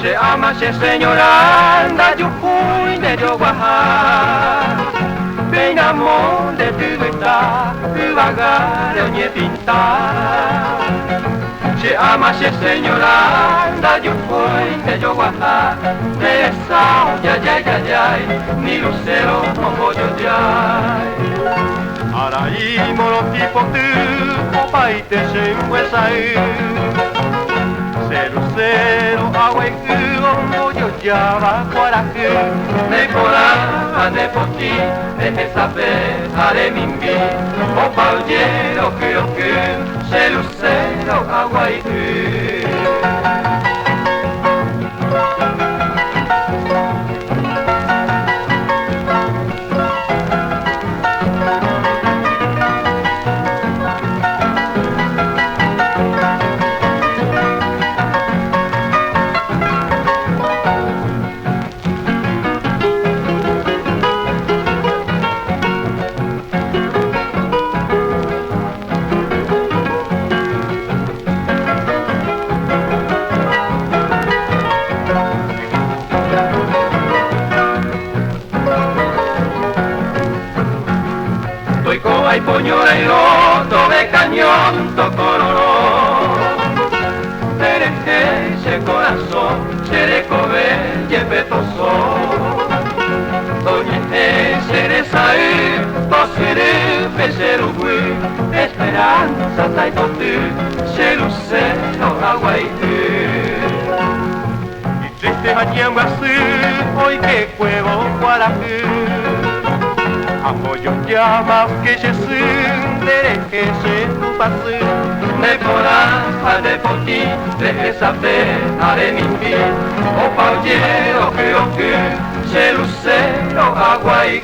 Che ama che señora ndajuhúi nde joguaha Péina amo nde tyvyta yvágare oñepinta Che ama che señora ndajuhúi nde joguaha Nde resa ojajái jajái ni lucero ombojojái Arai morotĩ poty opaite che mbyesay Che lucero aguai'y ombojojáva kuarahy Neporã ha nepotĩ nde hesape ha remimbi Opa ojerokyroky che lucero aguai'y. Toiko aipo ñorairõ tove cañón tokororõ Nderehe che korasõ che rekove jepe toso Toñe'ẽ che resay tosyry pe che ruguy Esperanza taipoty che lucero aguai'y. Itriste ha ñembyasy oikekuévo kuarahy Ambojoja más que che sy nderehe che tupãsy. Neporã ha nepotĩ rehesape ha remimbi Opa ojerokyroky che lucero aguai'y.